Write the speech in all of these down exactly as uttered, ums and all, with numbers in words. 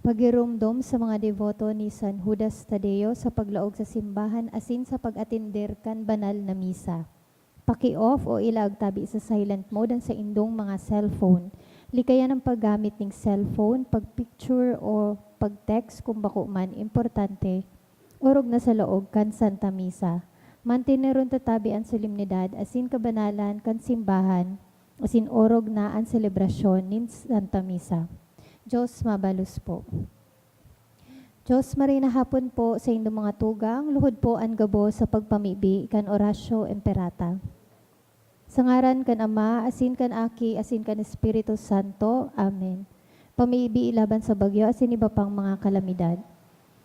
Pagiromdom sa mga deboto ni San Judas Tadeo sa paglaog sa simbahan asin sa pag-atender kan banal na misa. Paki-off o ilaag tabi sa silent mode an saindong mga cellphone. Likayan an paggamit nin cellphone, pag-picture o pag-text kun bako man importante, orog na sa laog kan Santa Misa. Manteneron ta tabi an solemnidad asin kabanalan kan simbahan asin orog na an selebrasyon nin Santa Misa. Diyos mabalos po. Diyos, maray na hapon po saindong mga tugang, luhod po an gabos sa pagpamibi kan Oratio Imperata. Sa ngaran kan Ama, asin kan Aki, asin kan Espiritu Santo. Amen. Pamibi laban sa bagyo asin iba pang mga kalamidad.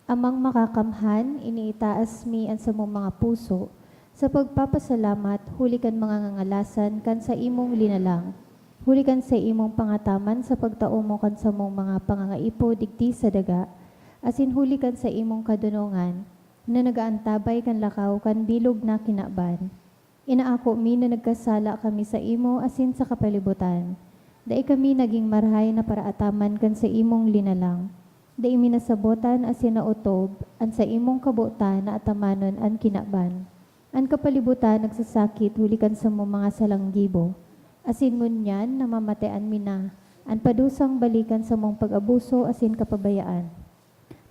Amang Makakamhan, iniitaas mi an samong mga puso sa pagpapasalamat huli kan mga ngangalasan kan saimong linalang, huli kan saimong pangataman sa pagtao mo kan samong mga pangangaipo digdi sa daga, asin huli kan saimong kadonongan na nag-aantabay kan lakaw kan bilog na kinaban. Inaako mi na nagkasala kami saimo asin sa kapalibutan. Dai kami nagin marahay na paraataman kan saimong linalang. Dai mi nasabotan asin naotob an saimong kabotan na atamanon an kinaban. An kapalibutan nagsasakit huli kan samong mga salang gibo, asin ngunyan namamatean mi na an padusang bali kan samong pag-abuso asin kapabayaan.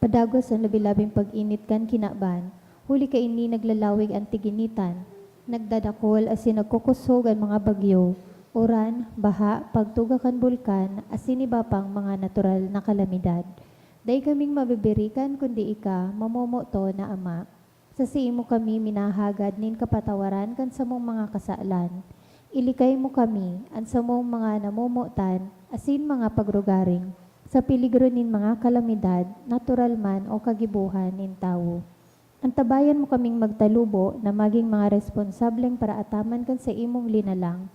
Padagos an labi-labing pag-init kan kinaban, huli kaini naglalawig an tiginitan, nagdadakol asin nagkukosog an mga bagyo, uran, baha, pagtuga kan bulkan, asin iba pang mga natural na kalamidad. Dai kaming mabibirikan kundi ika, mamomoton na Ama. Sa saimo kami minahagad nin kapatawaran kan samong mga kasalan. Ilikay mo kami, an samong mga namomotan, asin mga pagrugaring, sa peligro nin mga kalamidad, natural man o kagibohan nin tawo. Antabayan mo kaming magtalubo na magin mga responsableng paraataman kan saimong linalang,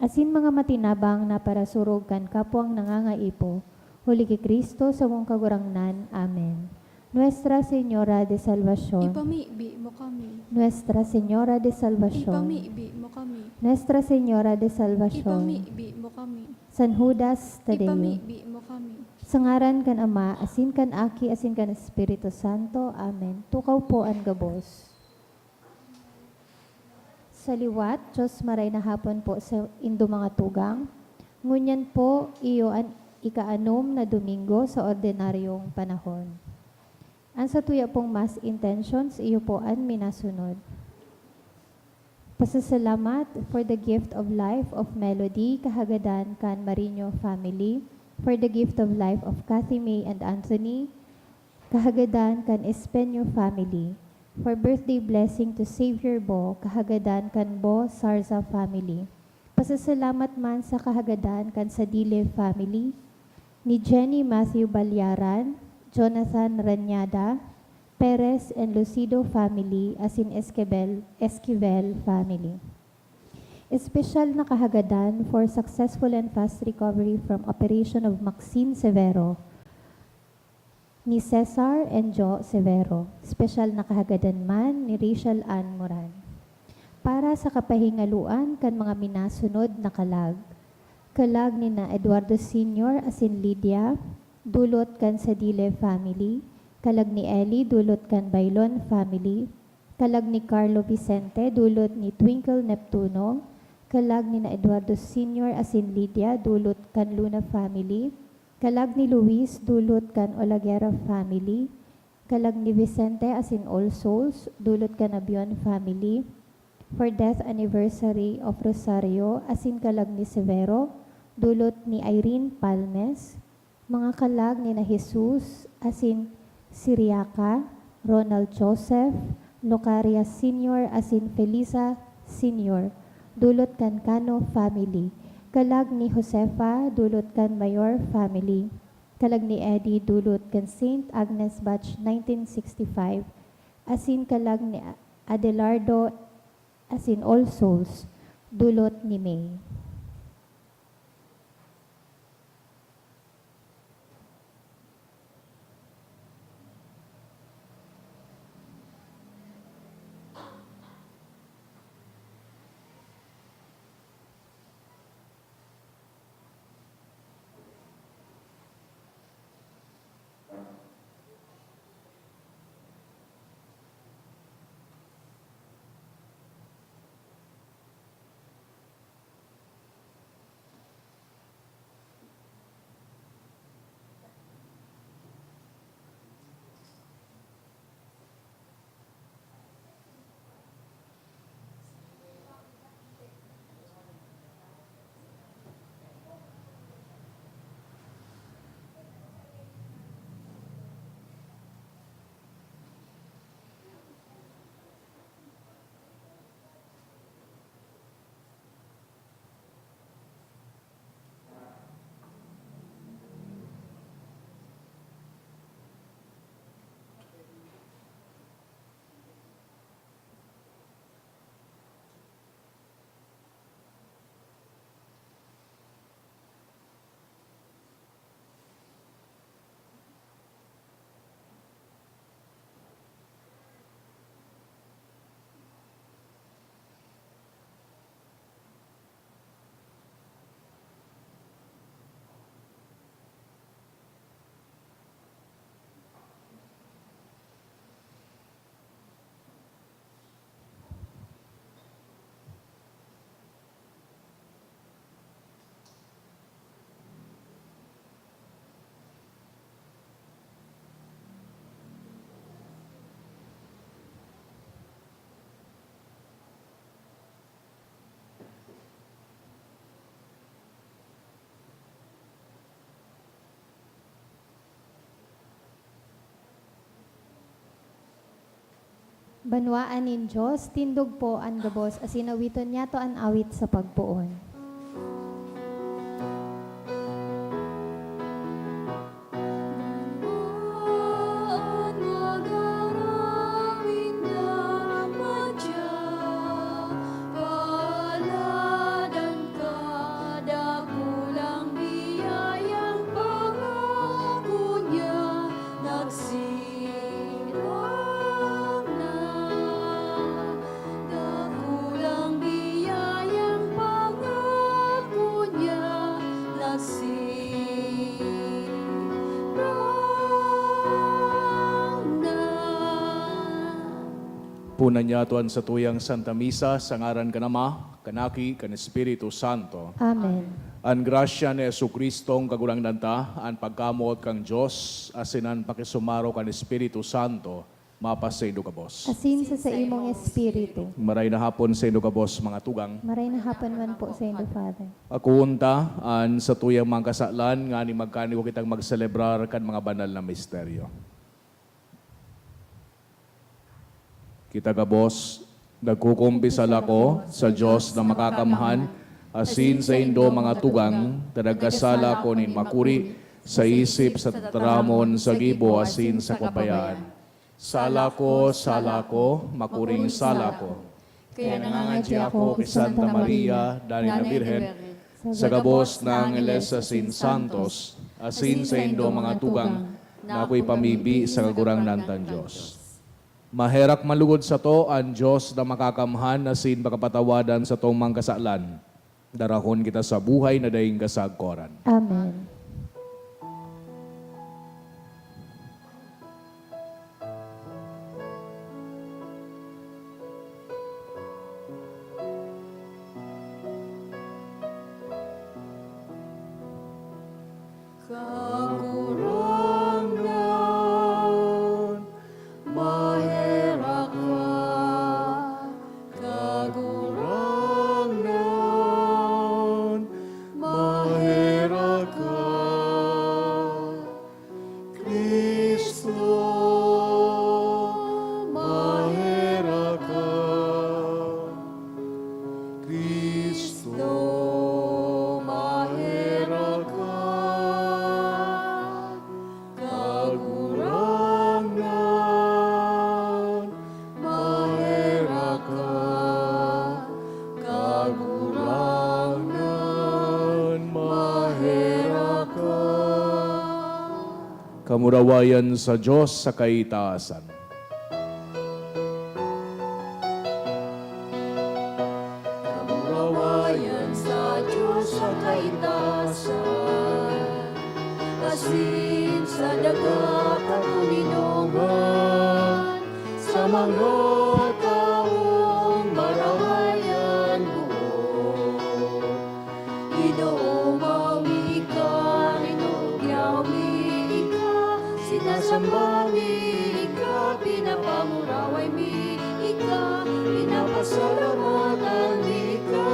asin mga matinabang na parasurog kan kapwang nangangaipo, huli ki Cristo, samong Kagurangnan. Amen. Nuestra Señora de Salvacion. Ipamibi mo kami. Nuestra Señora de Salvacion. Ipamibi mo kami. Nuestra Señora de Salvacion. Ipamibi mo kami. San Judas Tadeo. Ipamibi mo kami. Sa ngaran kan Ama, asin kan Aki, asin kan Espiritu Santo. Amen. Tukaw po an gabos. Sa liwat, Diyos, maray na hapon po sa indo mga tugang. Ngunyan po, iyo an ikaanom na Domingo sa ordinaryong panahon. An satuya pong Mass intentions, iyo po an minasunod. Pasasalamat for the gift of life of Melody, kahagadan kan Marino family, for the gift of life of Cathy May and Anthony, kahagadan kan Espeño family, for birthday blessing to Xavier Bo, kahagadan kan Bo Sarza family. Pasasalamat man sa kahagadan kan Sadile family, ni Jenny Matthew Balyaran, Jonathan Ranyada, Perez and Lucido family, asin Esquivel, Esquivel family. Espesyal na kahagadan for successful and fast recovery from operation of Maxine Severo, ni Cesar and Jo Severo. Espesyal na kahagadan man ni Rachel Ann Moran. Para sa kapahingaloan kan mga minasunod na kalag, kalag ni na Eduardo Senior asin Lydia, dulot kan Sadile family, kalag ni Ellie, dulot kan Bailon family, kalag ni Carlo Vicente, dulot ni Twinkle Neptuno, kalag ni na Eduardo Senior asin Lydia, dulot kan Luna family, kalag ni Luis, dulot kan Olaguera family, kalag ni Vicente asin All Souls, dulot kan Abion family, for death anniversary of Rosario asin kalag ni Severo, dulot ni Irene Palmes, mga kalag ni na Jesus asin Siriaca, Ronald Joseph, Lucarias Senior asin Felisa Senior, dulot kan Cano family, kalag ni Josefa, dulot kan Mayor family, kalag ni Eddie, dulot kan Saint Agnes Batch nineteen sixty-five, asin kalag ni Adelardo asin All Souls, dulot ni May. Banwaan nin Dios, tindog po an gabos asin awiton niyato an awit sa pagpoon. Punan niyato an satuyang Santa Misa sa ngaran kan Ama, kan Aki, kan Espiritu Santo. Amen. An grasya ni Jesu-Cristong Kagurangnan ta, an pagkamoot kan Dios, asin an pakisumaro kan Espiritu Santo, mapasaindo gabos. Asin sa saimong espiritu. Maray na hapon saindo gabos, mga tugang. Maray na hapon man po saindo, Father. Akoon ta an satuyang mga kasalan, nganing magkanigo kitang magselebrar kan mga banal na misteryo. Kita gabos, nagkukumpisal ako sa Dios na makakamhan, asin saindo, mga tugang, ta nagkasala ako nin makuri, sa isip, sa tataramon, sa gibo, asin sa kabayaan. Sala ko, sala ko, makuring sala ko. Kaya nangangadya ako ki Santa Maria, Danay na Birhen, sa gabos na angheles asin santos, asin saindo, mga tugang, na ako ipamibi sa Kagurangnan tang Dios. Maherak man lugod sato an Dios na makakamhan asin makapatawadan satong mga kasalan. Darahon kita sa buhay na daing kasagkoran. Amen. Kagurangnan, maherak ka. Kagurangnan, maherak ka. Cristo, maherak ka. Cristo, maherak ka. Kagurangnan, maherak ka. Kagurangnan, maherak ka. Kamurawayan sa Dios sa kaitaasan. Kamurawayan sa Dios sa kaitaasan, asin sa daga katoninongan, sa mga tawong marahay an boot. Inoomaw mi ika, inugyaw mi ika, sinasamba mi ika, pinapamuraway mi ika, pinapasalamatan mi ika,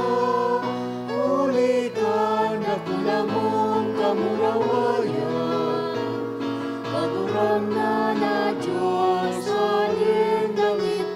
huli kan dakula mong kamurawayan. Kagurangnan na Dios, sa langit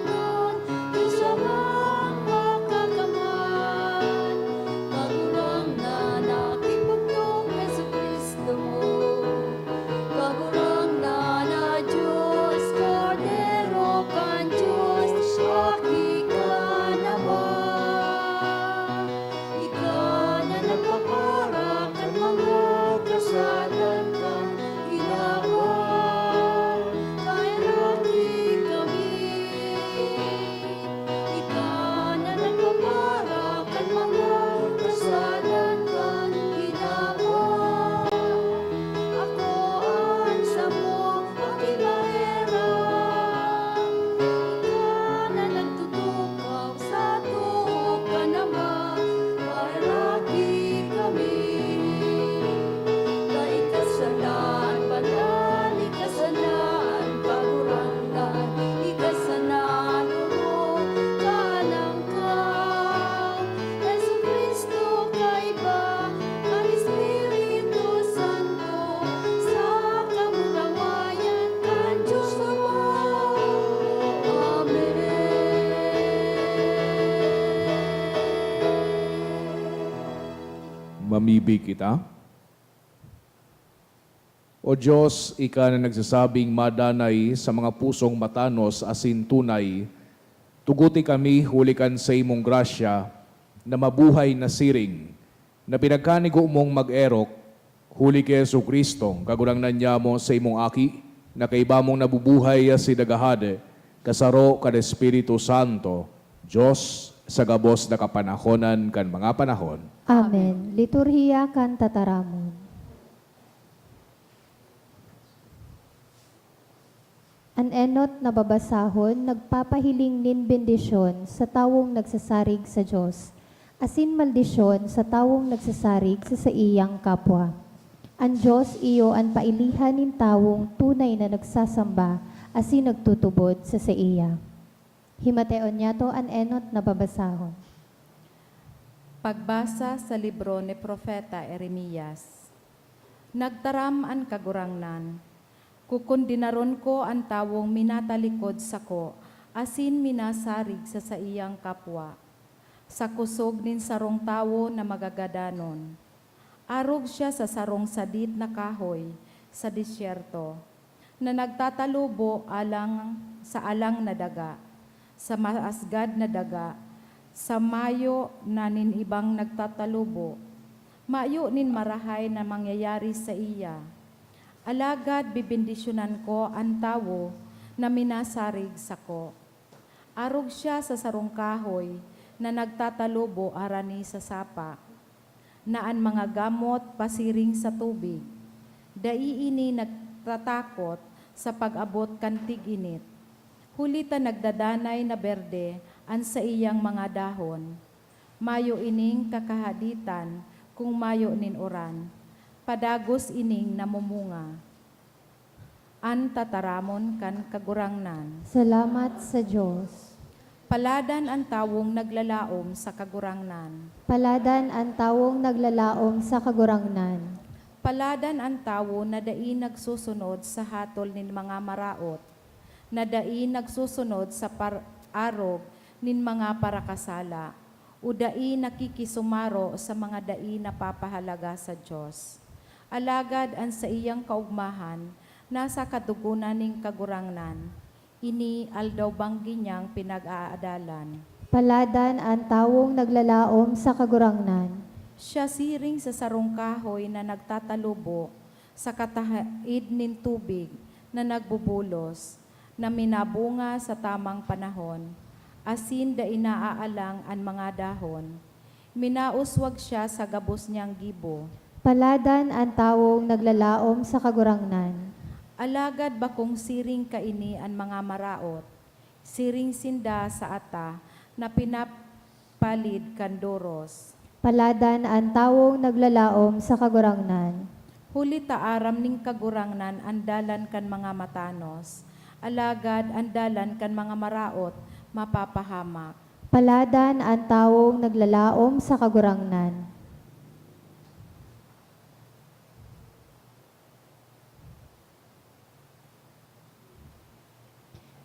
Mamibi kita. O Diyos, ika na nagsasabing madanay sa mga pusong matanos asin tunay, tuguti kami huli kan saimong grasya na mabuhay na siring, na pinagkanigo mong mag-erok, huli ki Jesu-Cristong Kagurangnan nyamo, saimong Aki, na kaiba mong nabubuhay asin naghahade, kasaro kan Espiritu Santo, Diyos sa gabos na kapanahonan kan mga panahon. Amen. Liturhiya kan Tataramon. An enot na babasahon nagpapahiling nin bendisyon sa tawong nagsasarig sa Dios, asin maldisyon sa tawong nagsasarig sa saiyang kapwa. An Dios iyo an pailihan nin tawong tunay na nagsasamba asin nagtutubod sa saiya. Himateon niyato an enot na babasahon. Pagbasa sa libro ni Propeta Jeremias. Nagtaram an Kagurangnan, "Kukondenaron ko an tawong minatalikod sako asin minasarig sa saiyang kapwa, sa kusog nin sarong tawo na magagadanon." Arog siya sa sarong sadit na kahoy sa disyerto, na nagtatalubo alang sa alang na daga, sa maasgad na daga, sa mayo na nin ibang nagtatalubo. Mayo nin marahay na mangyayari saiya. Alagad bebendisyonan ko an tawo na minasarig sako. Arog siya sa sarong kahoy na nagtatalubo harani sa sapa, na an mga gamot pasiring sa tubig. Dai ini nagtatakot sa pag-abot kan tig-init, huli ta nagdadanay na berde an saiyang mga dahon. Mayo ining kakahaditan kun mayo nin uran, padagos ining namumunga. An tataramon kan Kagurangnan. Salamat sa Dios. Paladan an tawong naglalaom sa Kagurangnan. Paladan an tawong naglalaom sa Kagurangnan. Paladan an tawo na dai nagsusunod sa hatol nin mga maraot, na dai nagsusunod sa par-, arog nin mga parakasala, o dai nakikisumaro sa mga dai napapahalaga sa Dios. Alagad an saiyang kaogmahan nasa katogonan nin Kagurangnan, ini aldaw-banggi niyang pinag-aadalan. Paladan an tawong naglalaom sa Kagurangnan. Siya siring sa sarong kahoy na nagtatalubo sa katahaid nin tubig na nagbubulos, na minabunga sa tamang panahon, asin dai naaalang an mga dahon. Minauswag siya sa gabos niyang gibo. Paladan an tawong naglalaom sa Kagurangnan. Alagad bakong siring kaini an mga maraot. Siring sinda sa ata na pinapalid kan doros. Paladan an tawong naglalaom sa Kagurangnan. Huli ta aram nin Kagurangnan an dalan kan mga matanos, alagad an dalan kan mga maraot mapapahamak. Paladan an tawong naglalaom sa Kagurangnan.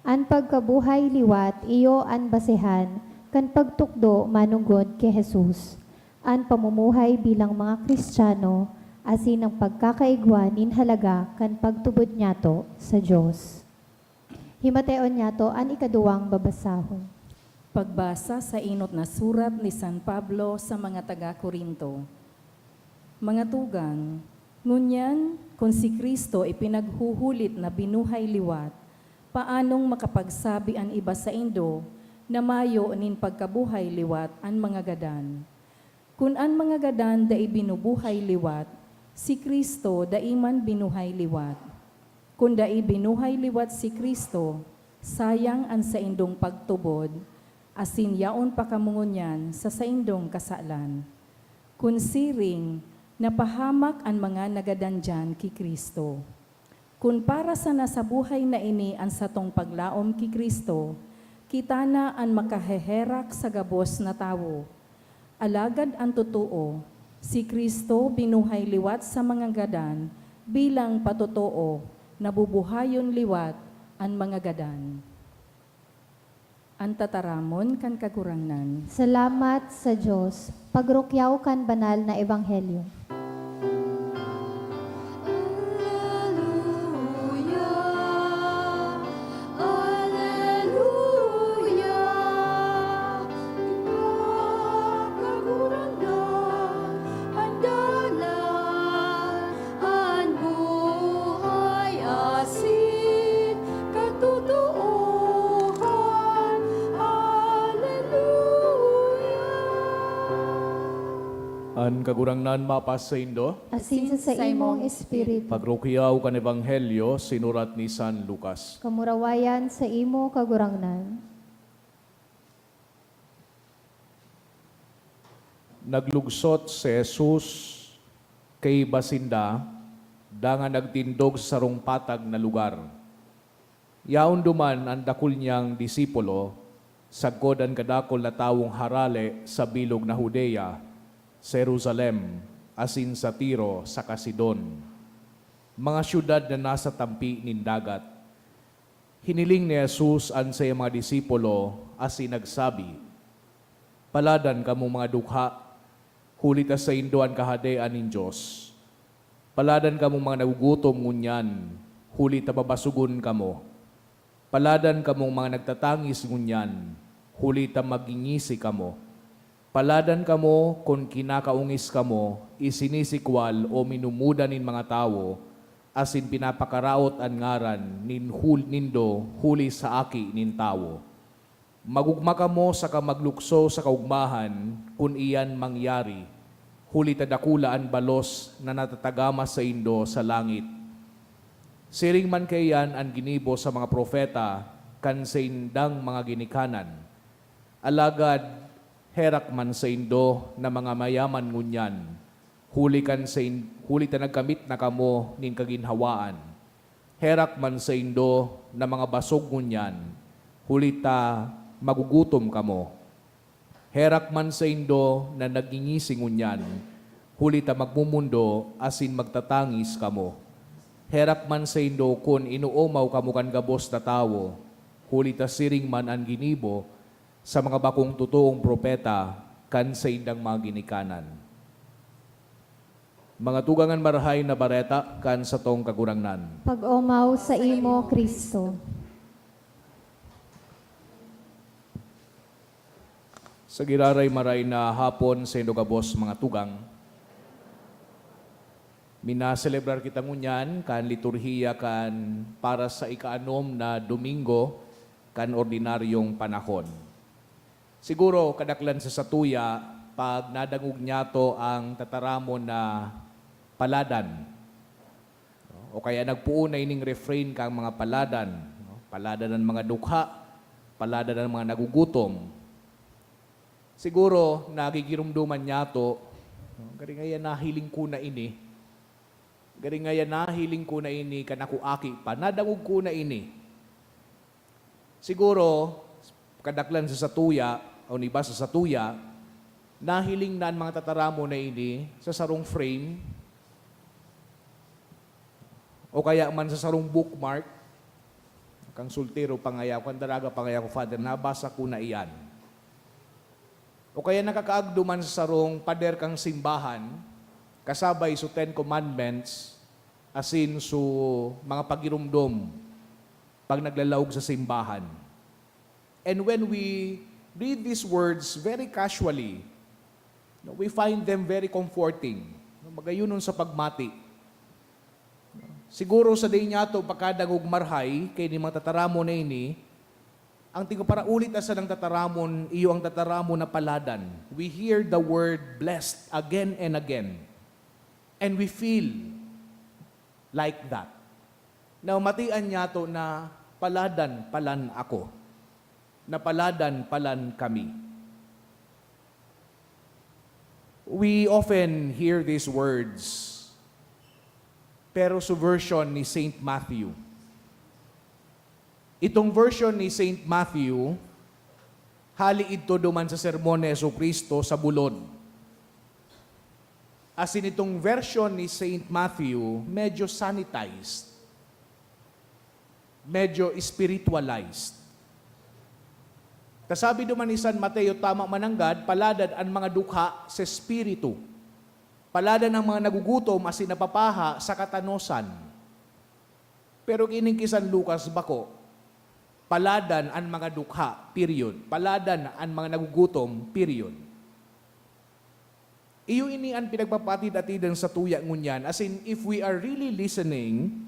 An pagkabuhay liwat iyo an basehan kan pagtukdo manongod ki Jesus, an pamumuhay bilang mga Kristiyano, asin an pagkakaigwa nin halaga kan pagtubod niyato sa Dios. Himateon niyato an ikaduwang babasahon. Pagbasa sa enot na surat ni San Pablo sa mga taga Corinto. Mga tugang, ngunyan, kun si Cristo ipinaghuhulit na binuhay liwat, paanong makapagsabi an iba saindo na mayo nin pagkabuhay liwat an mga gadan? Kun an mga gadan dai binubuhay liwat, si Cristo dai man binuhay liwat. Kun dai binuhay liwat si Cristo, sayang an saindong pagtubod, asin yaon pa kamo ngunyan sa saindong kasalan. Kun siring, napahamak an mga nagadan diyan ki Cristo. Kun para sana sa buhay na ini an satong paglaom ki Cristo, kita na an makaheherak sa gabos na tawo. Alagad an totoo, si Cristo binuhay liwat sa mga gadan bilang patotoo, nabubuhayon liwat an mga gadan. An tataramon kan Kagurangnan. Salamat sa Diyos. Pagrukyaw kan banal na ebanghelyo. Aleluya, aleluya, Kagurangnan, an dalan, an buhay asin katotoohan. Aleluya. An Kagurangnan mapasaindo. Asin sa saimong espiritu. Pagrukyaw kan Ebanghelyo sinurat ni San Lucas. Kamurawayan sa imo, Kagurangnan. Naglugsot si Jesus kaiba sinda, dangan nagtindog sa sarong patag na lugar. Yaon duman an dakul niyang disipulo, sagkod an kadakul na tawong harale sa bilog na Judea, sa Jerusalem, asin sa Tiro saka Sidon, mga syudad na nasa tampi nin dagat. Hiniling ni Jesus an saiyang mga disipulo asin nagsabi, "Paladan kamong mga dukha, huli ta saindo an Kahadean nin Dios. Paladan kamong mga nagugutom ngunyan, huli ta babasogon kamo. Paladan kamong mga nagtatangis ngunyan, huli ta magingisi kamo. Paladan kamo kun kinakaongis kamo, isinisikwal o minumuda nin mga tawo, asin pinapakaraot an ngaran nin hul-, nindo huli sa Aki nin Tawo. Magugma kamo saka maglukso sa kaugmahan kun iyan mangyari, huli ta dakula an balos na natatagama saindo sa langit. Siring man kaiyan an ginibo sa mga propeta kan saindang mga ginikanan. Alagad herak man saindo na mga mayaman ngunyan, huli kan sain-, huli ta nagkamit na kamo nin kaginhawaan. Herak man saindo na mga basog ngunyan, huli ta magugutom kamo. Herak man saindo na nagingisi ngunyan, huli ta magmomondo asin magtatangis kamo. Herak man saindo kun inoomaw kamo kan gabos na tawo, huli ta siring man an ginibo sa mga bakong totoong propeta kan saindang mga ginikanan." Mga tugang, an Marahay na Bareta kan satong Kagurangnan. Pag-omaw sa imo, Kristo. Sa giraray maray na hapon saindo gabos, mga tugang. Minaselebrar kita ngunyan kan liturhiya kan para sa ikaanom na Domingo kan ordinaryong panahon. Siguro, kadaklan sa satuya, pag nadangog nyato ang tataramon na paladan, no? O kaya nagpoon na ining refrain kang mga paladan, no? Paladan an mga dukha, paladan an mga nagugutom. Siguro, nagigiromdoman nyato, no? Gari ngaya nahiling ko na ini. Gari ngaya nahiling ko na ini kan ako aki pa. Nadangog ko na ini. Siguro, kadaklan sa satuya, o iba sa satuya, nahiling na an mga tataramon na ini sa sarong frame, o kaya man sa sarong bookmark. Kan soltero pa ngaya ako, kan daraga pa ngaya ako, Father, nabasa ko na iyan. O kaya nakakaagdo man sa sarong pader kan simbahan, kasabay so Ten Commandments, asin so mga pagiromdom pag naglalaog sa simbahan. And when we read these words very casually, no, we find them very comforting. No, magayonon sa pagmati. Siguro sa dai nyato pakadangog marahay kaini mga tataramon na ini, ang tigpaparauli ta sanang tataramon, iyo ang tataramon na paladan. We hear the word blessed again and again. And we feel like that. Na matian nyato na paladan palan ako, na paladan palan kami. We often hear these words, pero sa version ni Saint Matthew. Itong version ni Saint Matthew, hali idto duman sa sermon ni Jesu-Cristo sa bulod. Asin itong version ni Saint Matthew, medyo sanitized, medyo spiritualized. Kasabi duman ni San Mateo, tama mananggad, paladan an mga dukha sa espiritu. Paladan an mga nagugutom asin napapaha sa katanosan. Pero kining ki San Lucas, bako. Paladan an mga dukha, period. Paladan an mga nagugutom, period. Iyo ini an pinagpapaatid-atidan sa tuya ngunyan. As in, if we are really listening,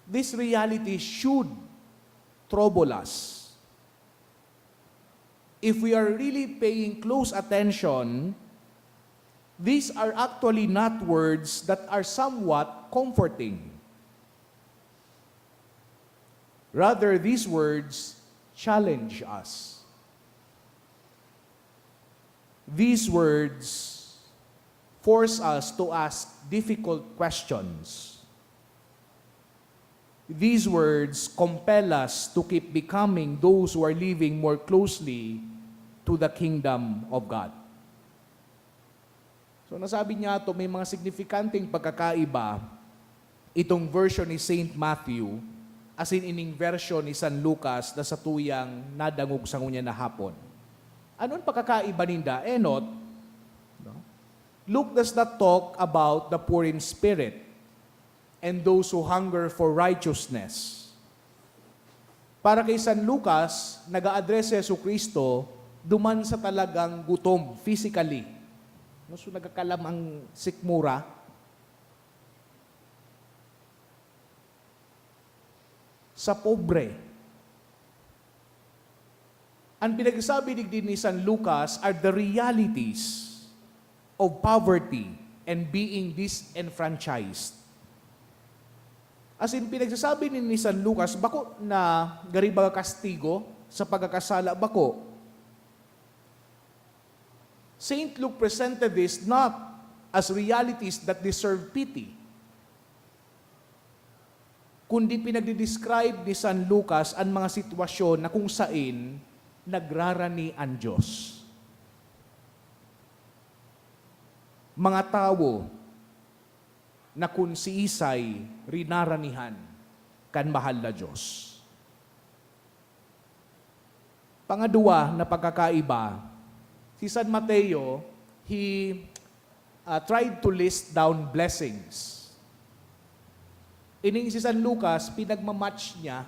this reality should trouble us. If we are really paying close attention, these are actually not words that are somewhat comforting. Rather, these words challenge us. These words force us to ask difficult questions. These words compel us to keep becoming those who are living more closely to the kingdom of God. So, nasabi niya to, may mga signifikanteng pagkakaiba itong version ni Saint Matthew, asin ining version ni San Lucas na satuyang nadangog sa ngunyan na hapon. Ano an pagkakaiba ninda? Enot, no? Luke does not talk about the poor in spirit and those who hunger for righteousness. Para kay San Lucas, nag-a-address si Jesu-Cristo duman sa talagang gutom, physically. No, so, nagkakalam ang sikmura. Sa pobre. An pinagsasabi digdi ni San Lucas are the realities of poverty and being disenfranchised. As in, pinagsasabi ni, ni San Lucas, bako na gari baga kastigo sa pagkakasala, bako. Saint Luke presented this not as realities that deserve pity, kundi pinagdi-describe ni San Lucas an mga sitwasyon na kung sain nagrarani an Dios. Mga tawo na kun siisay rinaranihan kan mahal na Dios. Pangadwa na pagkakaiba, si San Mateo, he, ah, tried to list down blessings. Ining si San Lucas, pinagmamatch niya,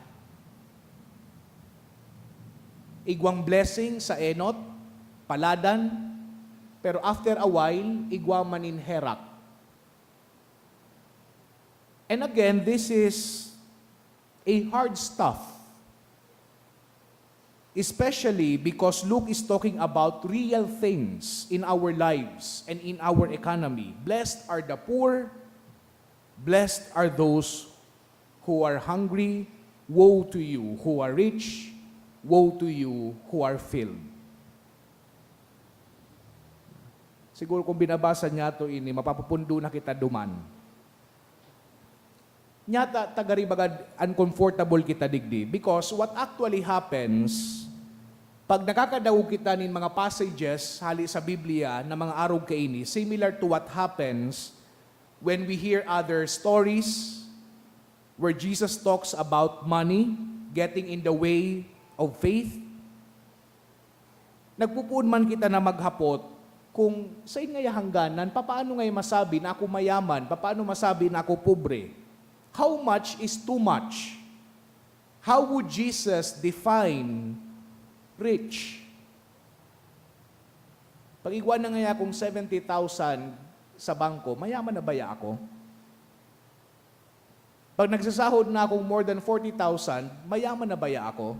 igwang blessing sa enot, paladan, pero after a while, igwa man nin herak. And again, this is a hard stuff, especially because Luke is talking about real things in our lives and in our economy. "Blessed are the poor, blessed are those who are hungry, woe to you who are rich, woe to you who are filled." Siguro kung binabasa niyato ini, mapapupundo na kita duman. Nyata, ta gari baga uncomfortable kita digdi. Because what actually happens, pag nakakadangog kita nin mga passages hali sa Biblia na mga arog kaini, similar to what happens when we hear other stories where Jesus talks about money getting in the way of faith, nagpopoon man kita na maghapot kung saen ngaya hangganan, papaano ngaya masabi na ako mayaman? Papaano masabi na ako pobre? How much is too much? How would Jesus define rich? Pag igwa na ngaya akong seventy thousand sa bangko, mayaman na baya ako? Pag nagsasahod na akong more than forty thousand, mayaman na baya ako?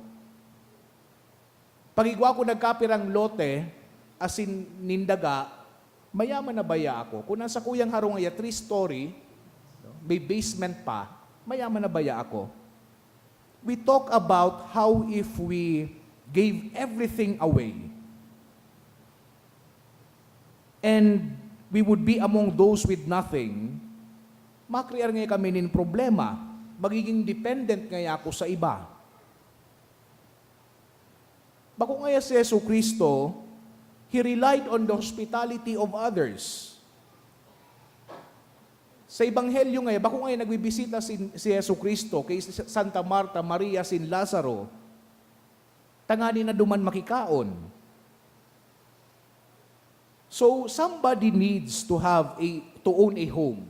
Pag igwa ko nagkapirang lote, asin nin daga, mayaman na baya ako? Kung an sakuyang harong ngaya three-story, may basement pa, mayaman na baya ako? We talk about how if we gave everything away, and we would be among those with nothing, makrear ngaya kami nin problema. Magiging dependent ngaya ako sa iba. Bako ngaya si Jesu-Cristo, he relied on the hospitality of others. Sa Ebanghelyo ngaya, bako ngaya nagbibisita si, si Jesu-Cristo kay Santa Marta, Maria, asin Lazaro. tangani na duman makikaon. So, somebody needs to have a, to own a home.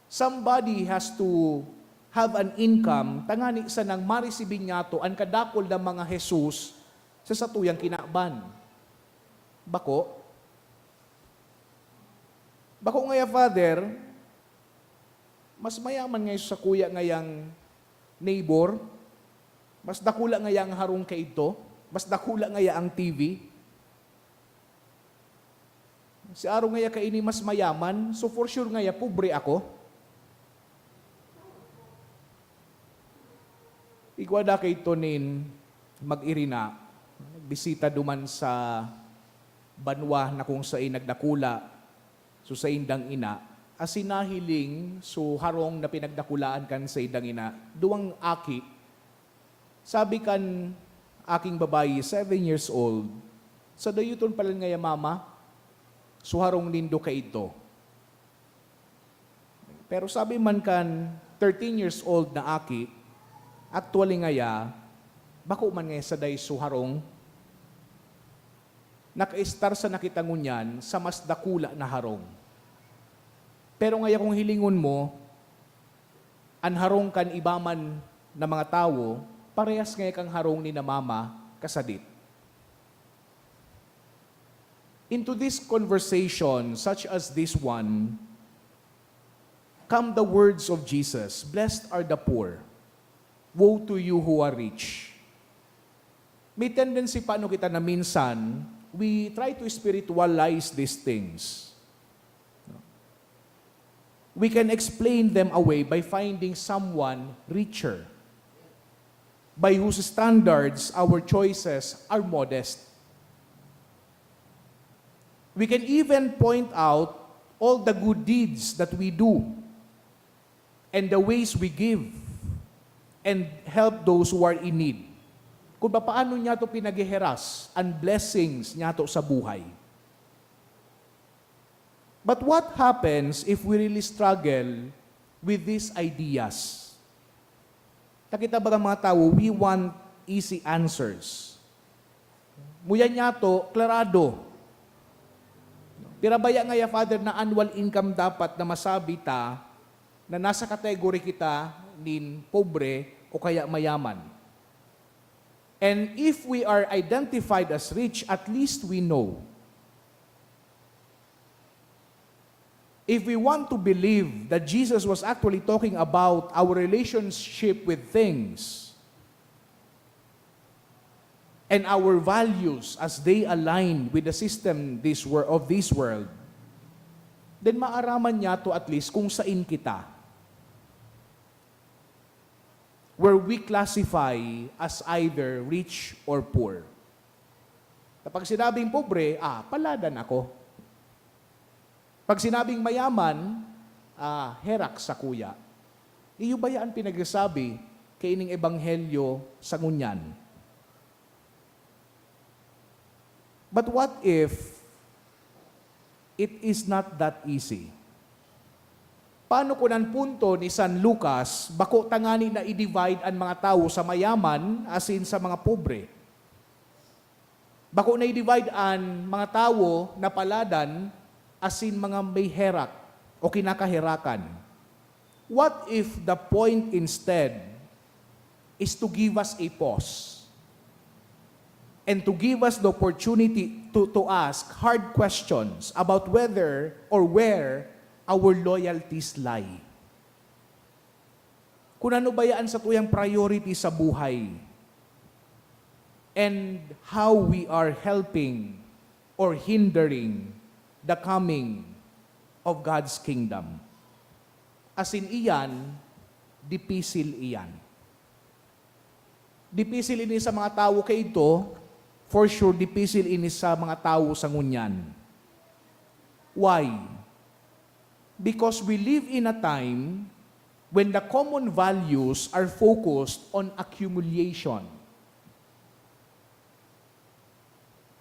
Somebody has to have an income, tangani sanang maresibi niyato an kadakul na mga Jesus sa satuyang kinaban. Bako? Bako ngaya, Father, mas mayaman ngaya sa kuya ngayang neighbor, mas dakula ngaya ang harong kaidto, mas dakula ngaya ang T V. Si Aro ngaya kaini mas mayaman, so for sure ngaya pobre ako. Igwa da kay Tonin mag-irina, nagbisita duman sa banwa na kung sain nagdakula so saindang ina, asin nahiling so harong na pinagdakulaan kan saindang ina, duwang aki. Sabi kan aking babayi, seven years old, "Sa dayoton pala ngaya, Mama, so harong nindo kaidto." Pero sabi man kan thirteen years old na aki, "Actually ngaya, bako man ngaya sa dai so harong. Nakaistar sana kita ngunyan sa mas dakula na harong. Pero ngaya kung hilingon mo, an harong kan iba man na mga tawo, parehas ngaya kan harong ni na Mama kasadit." Into this conversation, such as this one, come the words of Jesus, "Blessed are the poor. Woe to you who are rich." May tendency paano kita na minsan, we try to spiritualize these things. We can explain them away by finding someone richer, by whose standards our choices are modest. We can even point out all the good deeds that we do and the ways we give and help those who are in need. Kung paano niyato pinagheheras an blessings niyato sa buhay. But what happens if we really struggle with these ideas? Takita baga mga tawo, we want easy answers. Muya niyato, klarado. Pira baya ngaya, Father, na annual income dapat na masabi ta na nasa category kita nin pobre o kaya mayaman? And if we are identified as rich, at least we know. If we want to believe that Jesus was actually talking about our relationship with things and our values as they align with the system this wor-, of this world, then maaraman niyato at least kung sain kita. Where we classify as either rich or poor. Kapag sinabing pobre, ah, paladan ako. Pag sinabing mayaman, ah, herak sakuya. Iyo baya an pinagsasabi kaining ebanghelyo sa ngunyan? But what if it is not that easy? Paano kun an punto ni San Lucas bako tangani na i-divide an mga tawo sa mayaman asin sa mga pobre? Bako na i-divide an mga tawo na paladan asin mga may herak o kinakaherakan. What if the point instead is to give us a pause and to give us the opportunity to, to ask hard questions about whether or where our loyalties lie? Kung ano baya an satuyang priority sa buhay, and how we are helping or hindering the coming of God's kingdom. Asin iyan, dipisil iyan. Dipisil ini sa mga tawo kaidto, for sure, dipisil ini sa mga tawo sa ngunyan. Why? Because we live in a time when the common values are focused on accumulation.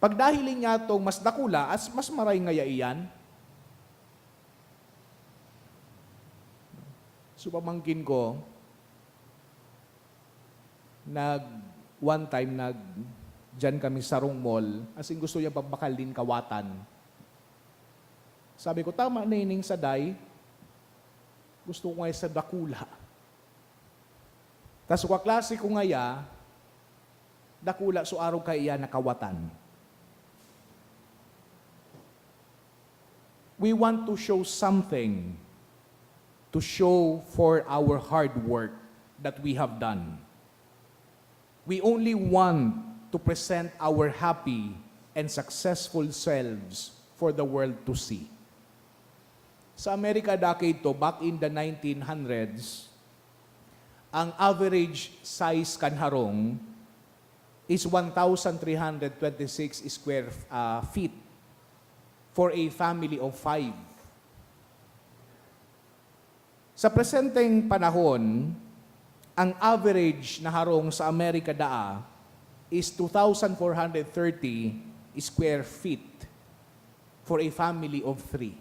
Pag nahiling niya tong mas dakula, as, mas maray ngaya iyan. So, pamangkin ko, nag, One time, nag-, diyan kami sa sarong mall, as in, gusto niya pagbakal nin kawatan. Sabi ko, "Tama na ining saday. Gusto ko ngaya sa dakula." Tas kaklase ko ngaya, dakula, so arog kaiyan na kawatan. We want to show something to show for our hard work that we have done. We only want to present our happy and successful selves for the world to see. Sa Amerika dati ito, back in the nineteen hundreds, ang average size kan harong is one thousand three hundred twenty-six square, ah, feet for a family of five. Sa presenteng panahon, ang average na harong sa Amerika daa is two thousand four hundred thirty square feet for a family of three.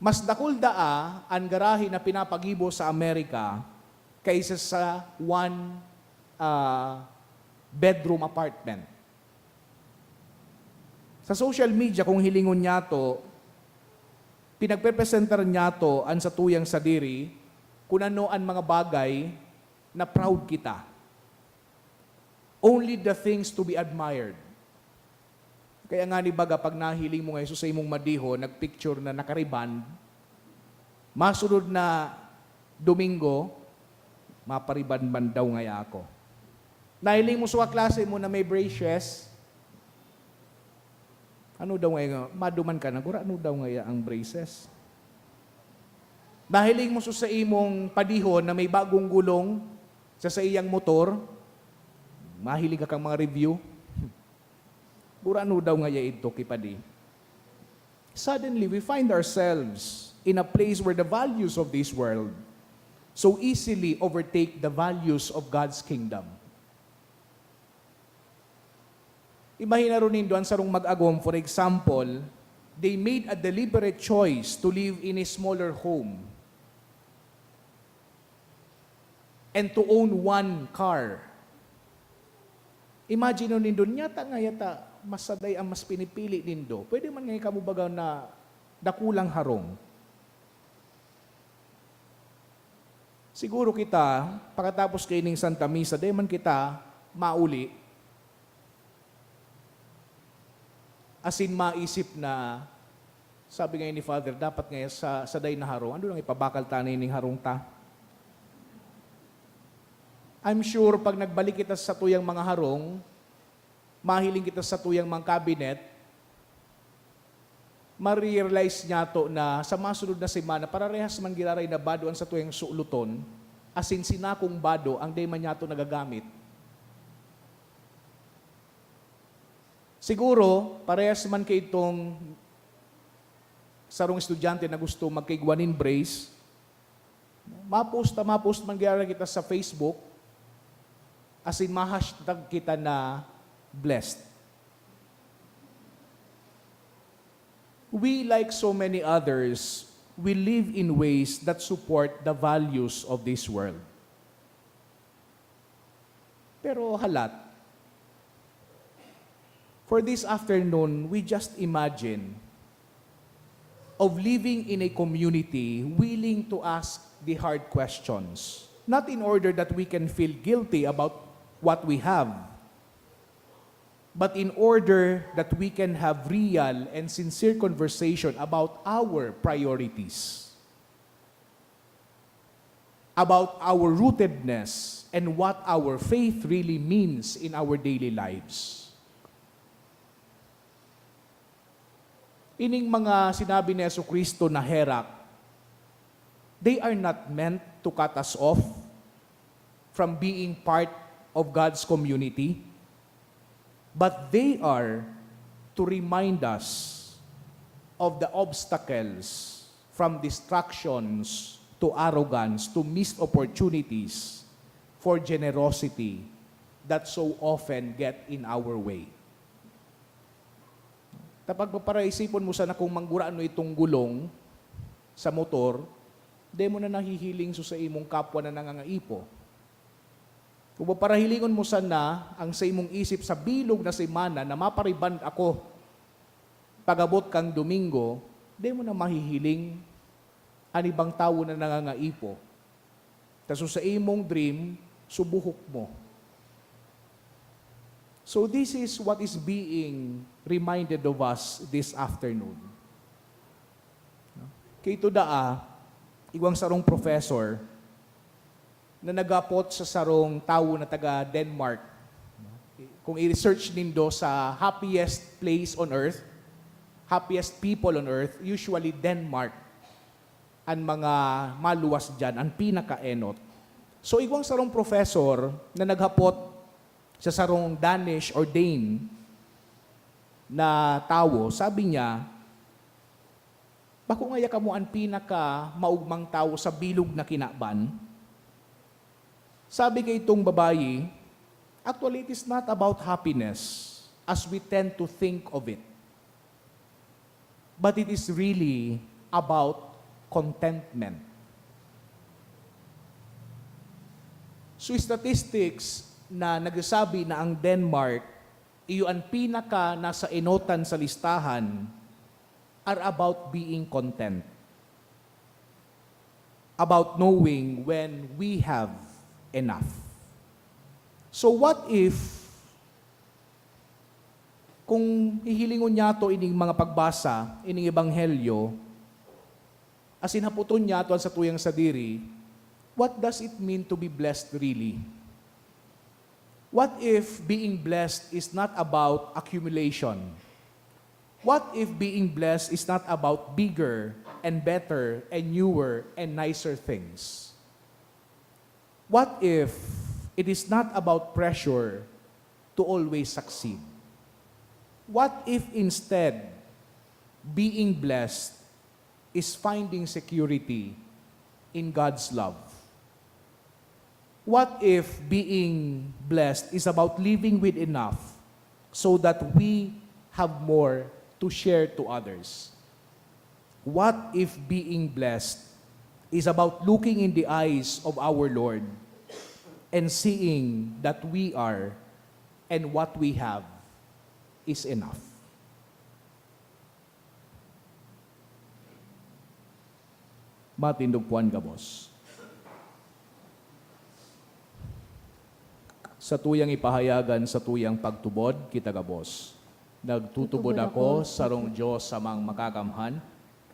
Mas dakul daa an garahe na pinapagibo sa Amerika kaysa sa one, ah, bedroom apartment. Sa social media, kung hilingon niyato, pinagpepresentar niyato an satuyang sadiri kun ano an mga bagay na proud kita. Only the things to be admired. Kaya ngani baga, pag nahiling mo ngayon sa imong madihon, nagpicture na naka-rebond, masunod na Domingo, mapa-rebond man daw ngaya ako. Nahiling mo sa kaklase mo na may braces, ano daw ngaya, maduman ka na, gurano daw ngaya ang braces? Nahiling mo sa imong padihon na may bagong gulong sa saiyang motor, mahiling ka kang mga review. Gurano daw ngaya idto ki padi? Suddenly, we find ourselves in a place where the values of this world so easily overtake the values of God's kingdom. Imahinaro nindo an sarong mag-agom, for example, they made a deliberate choice to live in a smaller home and to own one car. Imagine nindo, nyata nga yata, mas saday ang mas pinipili nindo. Pwede man nga kamo baga na dakulang harong. Siguro kita, pakatapos kaining Santa Misa, dai man kita mauli. Asin maisip na, sabi nga ni Father, dapat nga sa, sa day na harong, ano nang ipabakal ta na ining harong ta? I'm sure, pag nagbalik kita sa tuyang mga harong, mahiling kita sa tuyang mga cabinet, ma-realize niyato na sa masunod na semana, pararehas man giraray na bado an satuyang suloton, asin sinakong bado ang dai man niyato nagagamit. Siguro, parehas man kaitong sarong estudyante na gusto magkaigwa nin brace, ma-post ta, ma-post man giraray kita sa Facebook, asin ma-hashtag kita na blessed. We, like so many others, we live in ways that support the values of this world. Pero halat, for this afternoon, we just imagine of living in a community willing to ask the hard questions, not in order that we can feel guilty about what we have, but in order that we can have real and sincere conversation about our priorities, about our rootedness, and what our faith really means in our daily lives. Ining mga sinabi ni Jesu-Cristo na herak, they are not meant to cut us off from being part of God's community, but they are to remind us of the obstacles, from distractions to arrogance to missed opportunities for generosity that so often get in our way. Ta pagpaparaisipon mo sana kung manggurano itong gulong sa motor, dai mo na nahihiling so sa imong kapwa na nangangaipo. Kung paparahilingon mo sana ang sa imong isip sa bilog na semana na mapariband ako pag-abot kan Domingo, di mo na mahihiling an ibang tawo na nangangaipo. Kaso sa imong dream, subuhok mo. So this is what is being reminded of us this afternoon. Kay ito daa, igwang sarong professor na naghapot sa sarong tawo na taga Denmark. Kung i-research nindo sa happiest place on earth, happiest people on earth, usually Denmark an mga maluwas diyan, an pinakaenot. So, igwang sarong professor na naghapot sa sarong Danish or Dane na tawo, sabi niya, "Bako ngaya kamo an pinakamaugmang tawo sa bilog na kinaban?" Sabi kaitong babayi, "Actually, it is not about happiness as we tend to think of it, but it is really about contentment." So, statistics na nagsasabi na ang Denmark iyo an pinaka nasa enotan sa listahan are about being content, about knowing when we have enough. So what if, kung hihilingon niyato ining mga pagbasa, ining ebanghelyo, asin hapoton niyato an satuyang sadiri, what does it mean to be blessed really? What if being blessed is not about accumulation? What if being blessed is not about bigger and better and newer and nicer things? What if it is not about pressure to always succeed? What if instead being blessed is finding security in God's love? What if being blessed is about living with enough so that we have more to share to others? What if being blessed is about looking in the eyes of our Lord and seeing that we are and what we have is enough? Matindog puan gabos. Satuyang ipahayag an satuyang pagtubod, kita gabos. Nagtutubod ako sa sarong Dios, Amang Makakamhan,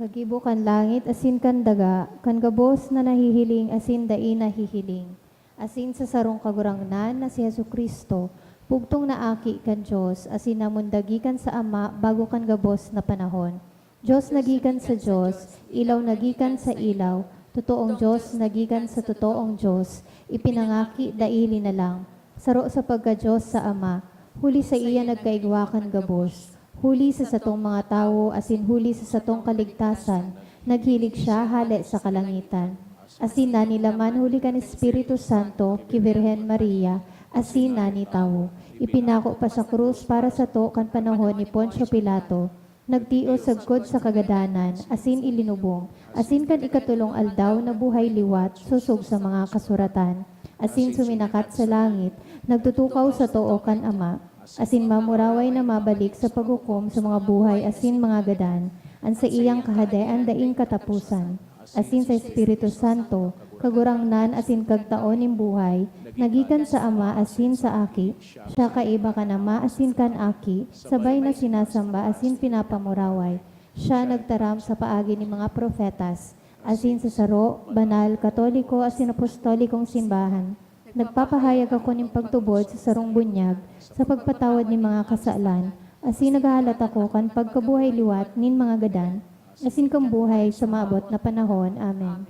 kagibo kan langit asin kan daga, kan gabos na nahihiling asin dai nahihiling, asin sa sarong Kagurangnan na si Jesu-Cristo, bugtong na Aki kan Dios, asin namundag gikan sa Ama bago kan gabos na panahon. Dios na gikan sa Dios, ilaw na gikan sa ilaw, totoong Dios na gikan sa totoong Dios, ipinangaki dai linalang, saro sa pagka-Dios sa Ama, huli saiya nagkaigwa kan gabos, huli sa satong mga tawo asin huli sa satong kaligtasan, naghilig siya hale sa kalangitan. Asin nanilaman huli kan Espiritu Santo ki Birhen Maria, asin nani tawo. Ipinako pa sa krus para sato kan panahon ni Poncio Pilato. Nagtios sagkod sa kagadanan, asin ilinubong, asin kan ikatolong aldaw nabuhay liwat sosog sa mga kasuratan, asin suminakat sa langit, nagtutukaw sa too kan Ama, asin mamuraway na mabalik sa paghukom sa mga buhay asin mga gadan, an saiyang kahadean daing kataposan. Asin sa Espiritu Santo, Kagurangnan asin Kagtaon nin buhay, na gikan sa Ama asin sa Aki. Siya kaiba kan Ama asin kan Aki, sabay na sinasamba asin pinapamuraway. Siya nagtaram sa paagi nin mga propetas, asin sa saro, banal, katoliko asin apostolikong simbahan. Nagpapahayag ako nin pagtubod sa sarong bunyag, sa pagpatawad nin mga kasalan, asin naghahalat ako kan pagkabuhay liwat nin mga gadan, asin kan buhay sa maabot na panahon. Amen.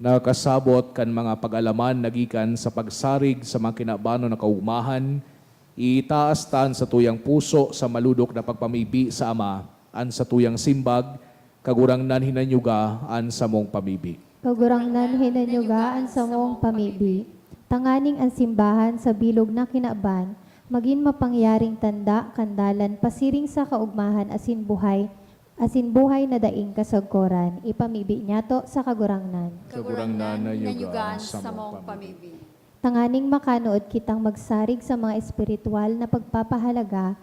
Nakasabot kan mga pag-alaman na gikan sa pagsarig sa mga kinabanon na kaugmahan, itaas ta an satuyang puso sa malodok na pagpamibi sa Ama, an satuyang simbag, Kagurangnan, hinanyuga an samong pamibi. Kagurangnan, hinanyuga an samong pamibi. Tanganing an simbahan sa bilog na kinaban magin mapangyaring tanda kan dalan pasiring sa kaugmahan asin buhay, asin buhay na daing kasagkoran. Ipamibi niyato sa Kagurangnan. Kagurangnan, hinanyuga an samong pamibi. Tanganing makanood kitang magsarig sa mga espiritual na pagpapahalaga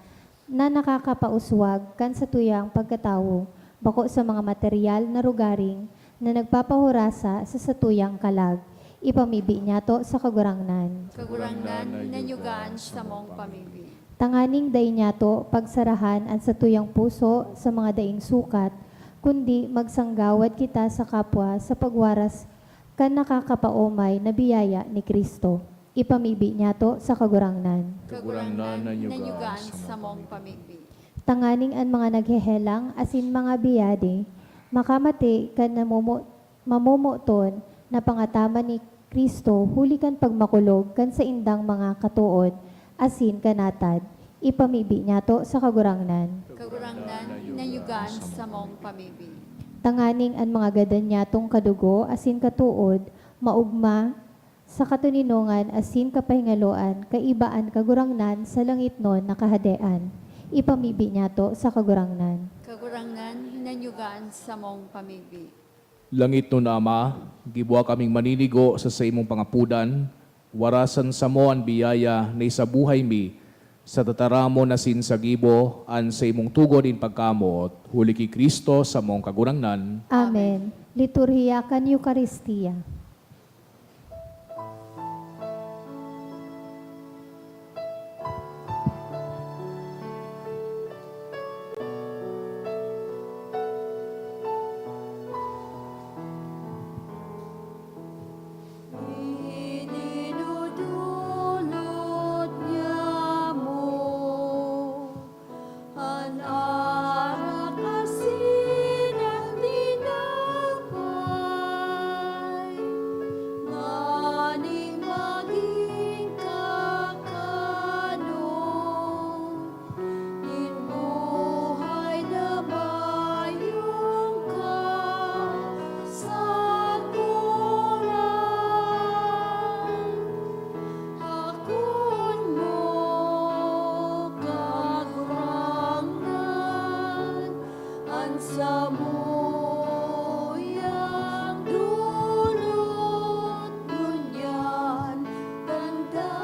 na nakakapauswag kan satuyang pagkatawo, bako sa mga material na rugaring na nagpapahurasa sa satuyang kalag. Ipamibi niyato sa Kagurangnan. Kagurangnan, nanyugaan sa mong pamibi. Tanganing dai niyato pagsarahan an satuyang puso sa mga daing sukat, kundi magsanggawad kita sa kapwa sa pagwaras kan nakakapaomay na biyaya ni Cristo. Ipamibi niyato sa Kagurangnan. Kagurangnan, nanyugaan sa mong pamibi. Tanganing an mga naghehelang asin mga biyade makamati kan namomo-, mamomoton na pangataman ni Cristo huli kan pagmakulog kan saindang mga katood asin kanatad, ipamibi niyato sa Kagurangnan. Kagurangnan, nanyugaan sa mong pamibi. Tanganing an mga gadan niyatong kadugo asin katood maogma sa katoninongan asin kapahingaloan kaiba an Kagurangnan sa langitnon na Kahadean, ipamibi niyato sa Kagurangnan. Kagurangnan, nanyugaan sa mong pamibi. Langitnon na Ama, giboha kaming maninigo sa saimong pangapodan, warasan samo an biyaya na isabuhay mi sa tataramon asin sa gibo an saimong tugon nin pagkamoot, huli ki Cristo samong Kagurangnan. Amen. Liturhiya kan Eukaristia. Idinudulot niya mo an arak asin an tinapay, nganing magin kakanon nin buhay na mayong kasakoran. Akoon mo, Kagurangnan, an samuyang dulot, ngunyan tanda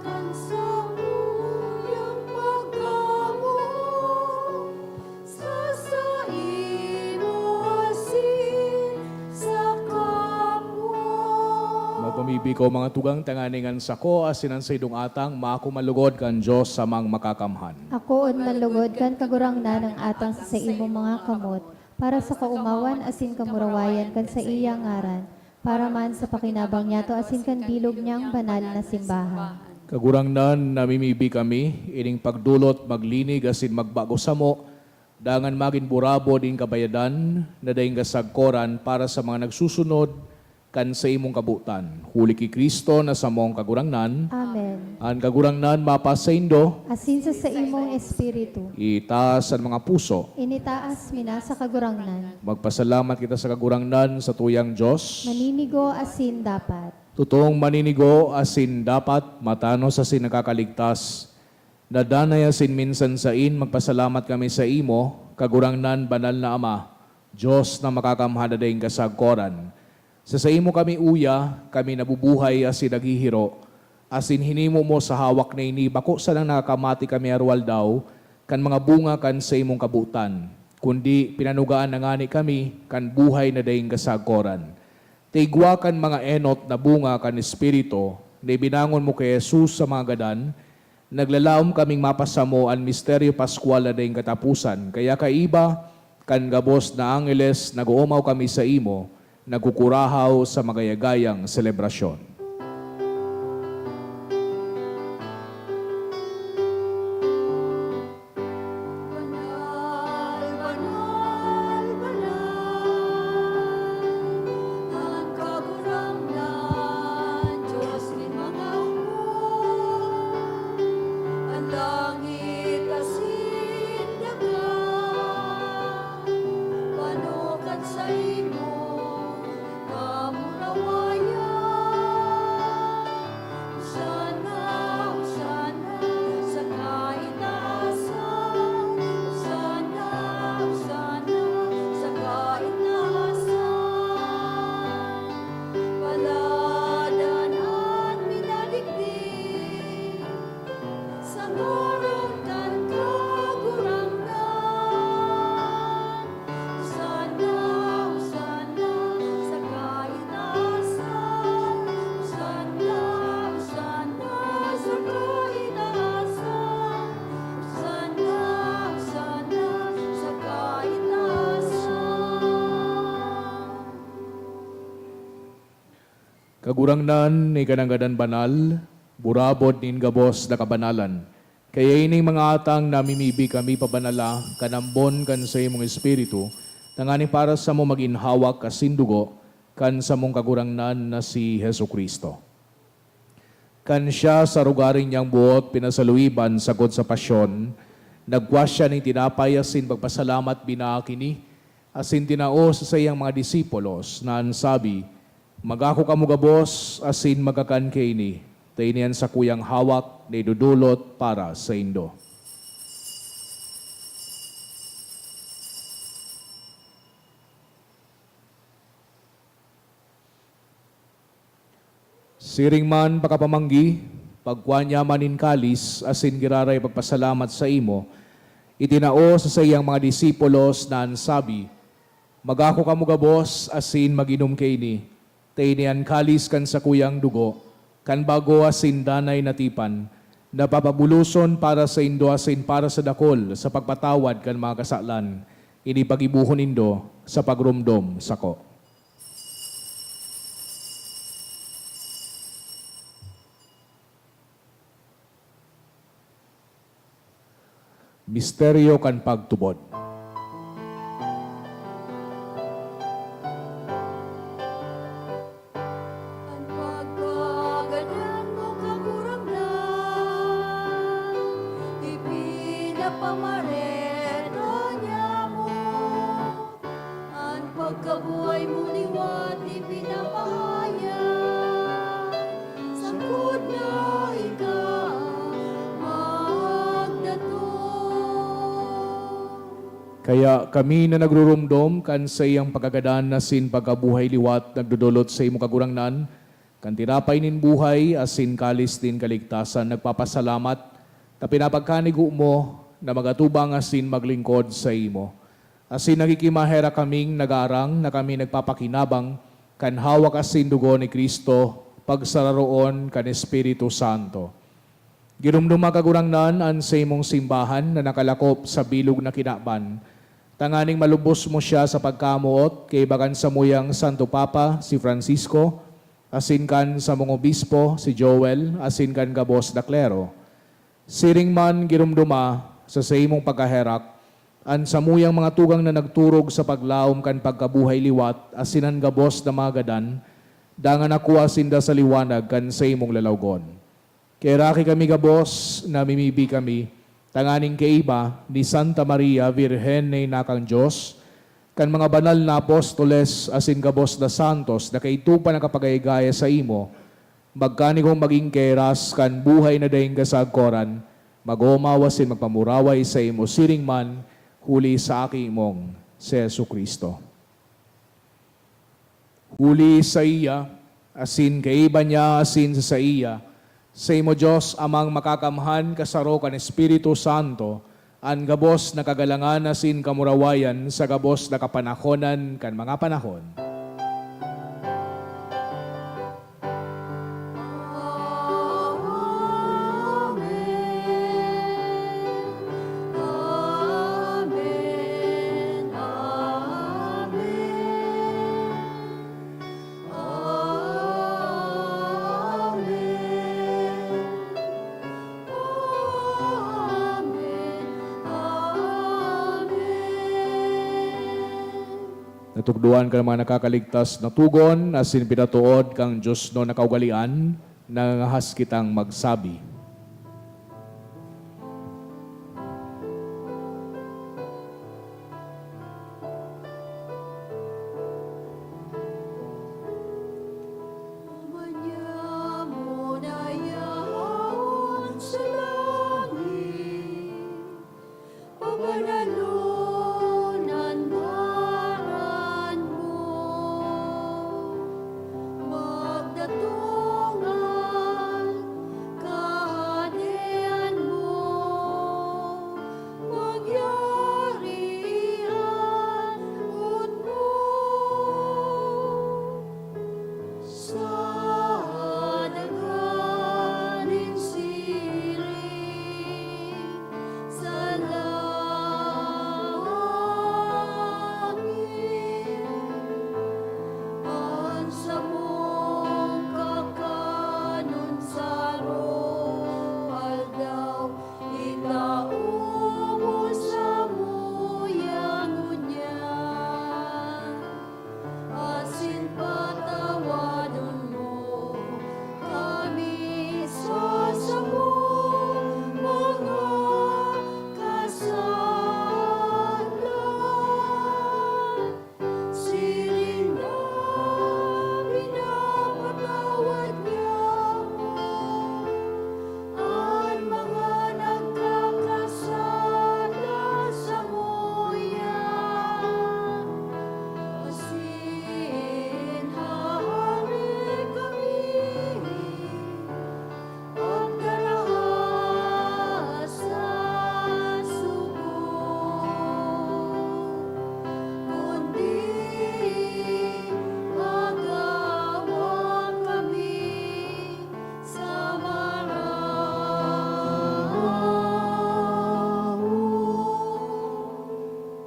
kan samuyang pagkamoot sa saimo asin sa kapwa. Magpamibi ko, mga tugang, tanganing an sako asin an saindong atang maako man lugod kan Dios Amang Makakamhan. Akoon man lugod kan Kagurangnan an atang sa saimong mga kamot, para sa kaomawan asin kamurawayan kan saiyang ngaran, para man sa pakinabang niyato asin kan bilog niyang banal na simbahan. Kagurangnan, namimibi kami, ining pagdolot, maglinig asin magbago samo, dangan magin burabod nin kabayadan na daing kasagkoran para sa mga nagsusunod kan saimong kabotan. Huli ki Cristo na samong Kagurangnan. Amen. An Kagurangnan mapasaindo. Asin sa saimong espiritu. Itaas an mga puso. Initaas mi na sa Kagurangnan. Magpasalamat kita sa Kagurangnan, satuyang Dios. Maninigo asin dapat. Totoong maninigo asin dapat, matanos asin nakakaligtas, na danay asin minsan sain, magpasalamat kami saimo, Kagurangnan, Banal na Ama, Dios na Makakamhan na daing kasagkoran. Sa saimo kami uya, kami nabubuhay asin naghihiro, asin hinimo mo sa hawak na ini bako sanang nakakamati kami aroaldaw kan mga bunga kan saimong kabotan, kundi pinanugaan na ngani kami kan buhay na daing kasagkoran. Ta igwa kan mga enot na bunga kan Espiritu na ibinangon mo ki Jesus sa mga gadan, naglalaom kaming mapasamo an misteryo paskwal na daing kataposan. Kaya kaiba kan gabos na angheles, nag-oomaw kami saimo, nagkukurahaw sa magayagayang selebrasyon. Banal, banal, banal, an Kagurangnan, Dios nin mga opo. An langit asin daga, pano kan saimong kamurawayan. Ngaran kan Kagurangnan. Hosanna, Hosanna sa kaitaasan. Hosanna, Hosanna sa kaitaasan. Hosanna, Hosanna sa kaitaasan. Kagurangnan, ika nanggad an banal, burabod nin gabos na kabanalan. Kaya ining mga atang namimibi kami pabanala kan ambon kan saimong Espiritu, tanganing para samo magin hawak asin dugo kan samong Kagurangnan na si Jesu-Cristo. Kan siya sa arogaring niyang buot pinasaluiban sagkod sa pasyon, nagkua siya nin tinapay asin pagpasalamat binaak ini, asin tinao sa saiyang mga disipulos, na an sabi, "Magako kamo gabos asin magkakan kaini, ta ini an sakuyang hawak na idodolot para saindo." Siring man pakapamanggi, pagkua niya man nin kalis asin giraray pagpasalamat saimo, itinao sa saiyang mga disipulos na an sabi, "Magako kamo gabos asin mag-inom kaini, ta ini an kalis kan sakuyang dugo, kan bago asin danay na tipan, na papabuloson para saindo asin para sa dakul sa pagpatawad kan mga kasalan. Ini paggibohon nindo sa pagromdom sako." Misteryo kan pagtubod. An pagkagadan mo, Kagurangnan, ipinapamareta niamo. An pagkabuhay mo liwat ipinapahayag, sagkod na ika magdatong. Kaya kami na nagruromdom kan saiyang pagkagadan asin pagkabuhay liwat nagdodolot sa imo, Kagurangnan, kan tinapay nin buhay asin kalis nin kaligtasan, nagpapasalamat ta pinapagkanigo mo na magatubang asin maglingkod saimo. Asin nagkikimaherak kaming nagaarang na kami nagpapakinabang kan hawak asin dugo ni Cristo, pagsararoon kan Espiritu Santo. Giromdoma, Kagurangnan, an saimong simbahan na nakalakop sa bilog na kinaban, tanganing malubos mo siya sa pagkamoot kaiba kan samuyang Santo Papa, si Francisco, asin kan samong obispo, si Joel, asin kan gabos na klero. Siring man, giromdoma sa saimong pagkaherak an samuyang mga tugang na nagturog sa paglaom kan pagkabuhay liwat asin an gabos na mga gadan, dangan nakua sinda sa liwanag kan saimong lalawgon. Kaheraki kami gabos, namimibi kami, tanganing kaiba ni Santa Maria, Birhen na ina kan Dios, kan mga banal na apostoles asin gabos na santos na kaidto pa nakapagayagaya saimo, magkanigong magin kahiras kan buhay na daing kasagkoran, mag-omaw asin magpamuraway saimo siring man, huli sa Aki mong si Jesu-Cristo. Huli saiya, asin kaiba niya, asin sa saiya, saimo, Dios Amang Makakamhan, kasaro kan Espiritu Santo, an gabos na kagalangan asin kamurawayan sa gabos na kapanahonan kan mga panahon. Amen. Amen. Amen. Amen. Amen. Amen. Natukdoan kan mga nakakaligtas na togon asin pinatood kan diosnon na kaugalean, nangangahas kitang magsabi. Manyamo na yaon sa langit, pabanalon an ngaran mo, magdatong an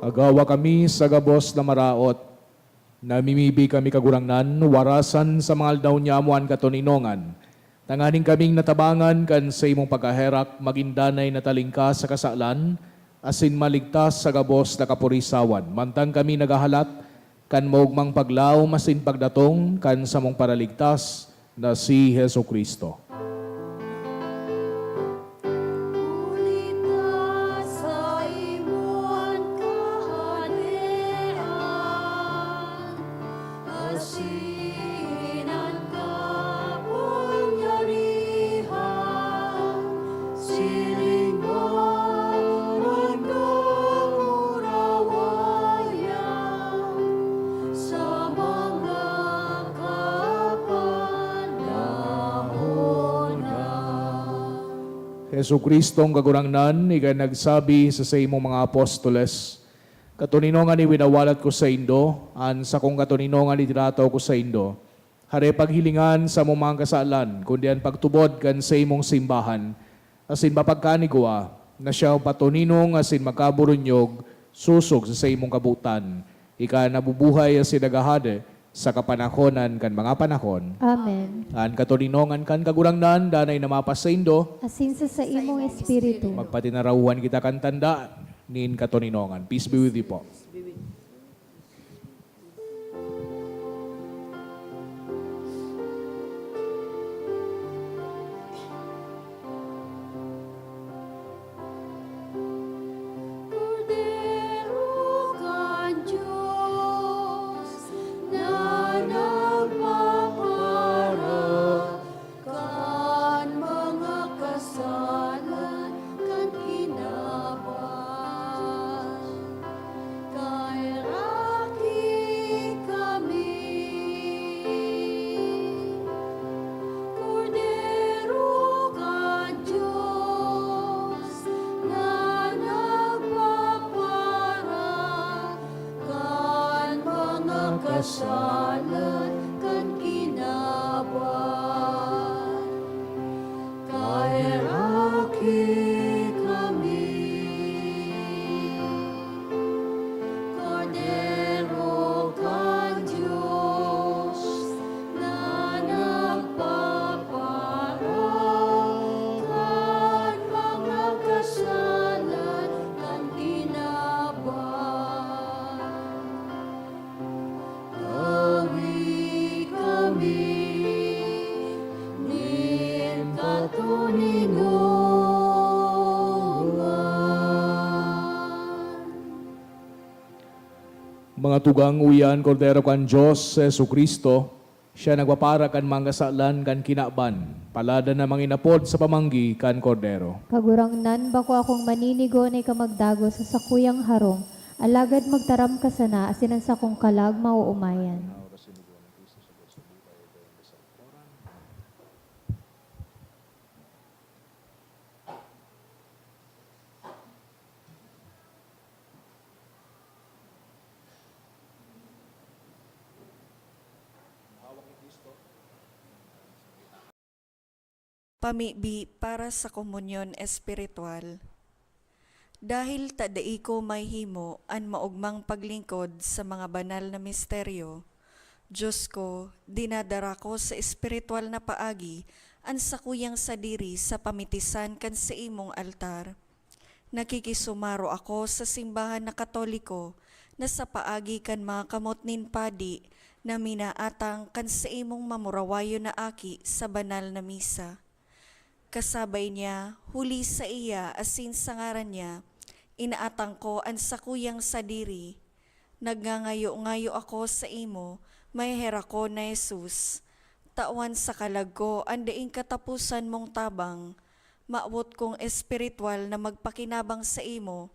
Agawa kami sa gabos na maraot. Namimibi kami, Kagurangnan, warasan sa mga aldaw nyamo an katoninongan, tanganing kaming natabangan kan saimong pagkaherak, magin danay na talingkas sa kasalan, asin maligtas sa gabos na kapurisawan, mantang kami naghahalat kan maogmang paglaom asin pagdatong kan samong Paraligtas na si Jesu-Cristo. Huli ta saimo an kahadean, asin an kapangyarihan, siring man an kamurawayan, sa mga kapanahon na. Jesu-Cristong Kagurangnan, ika nagsabi sa saimong mga apostoles, "Katoninongan iwinawalat ko saindo, an sakong katoninongan itirataw ko saindo." Hare paghilingan samo mga kasalan, kundi an pagtubod kan saimong simbahan, asin mapagkanigwa na siya patoninong asin makaburunyog sosog sa saimong kabotan. Ika nabubuhay asin naghahade sa kapanahonan kan mga panahon. Amen. An katoninongan kan Kagurangnan danay na mapasaindo. Asin sa saimong espiritu. Magpatinarawan kita kan tanda nin katoninongan. Peace be with you po. Kordero kan Dios na nagpapaharap kan mga kasalan kan kinaban. Kaheraki kami, Kordero kan Dios, na nagpapaharap kan mga kasalan kan kinaban. Kaheraki kami, Kordero kan Dios, na nagpapaharap kan mga kasalan kan kinaban. Gawi kami nin katoninongan. Mga tugang, uya an Kordero kan Dios, si Jesu-Cristo, siya nagpapara kan mga kasalan kan kinaban. Palad na manginapod sa pamanggi kan Kordero. Kagurangnan, bako akong maninigo na ika magdagos sa sakuyang harong, alagad magtaram ka sana asin an sakong kalag maoomayan. Pamibi para sa komunyon espiritual. Dahil ta dai ko mahimo an maogmang paglingkod sa mga banal na misteryo, Dios ko, dinadara ko sa espiritual na paagi an sakuyang sadiri sa pamitisan kan saimong altar. Nakikisumaro ako sa simbahan na Katoliko na sa paagi kan mga kamot nin padi na minaatang kan saimong mamurawayon na aki sa banal na misa. Kasabay niya, huli saiya asin sa ngaran niya, inaatang ko an sakuyang sadiri. Nagngangayo-ngayo ako saimo, maheherak ko na Jesus, tawan sa kalag ko an daing kataposan mong tabang. Mawot kong espiritual na magpakinabang saimo,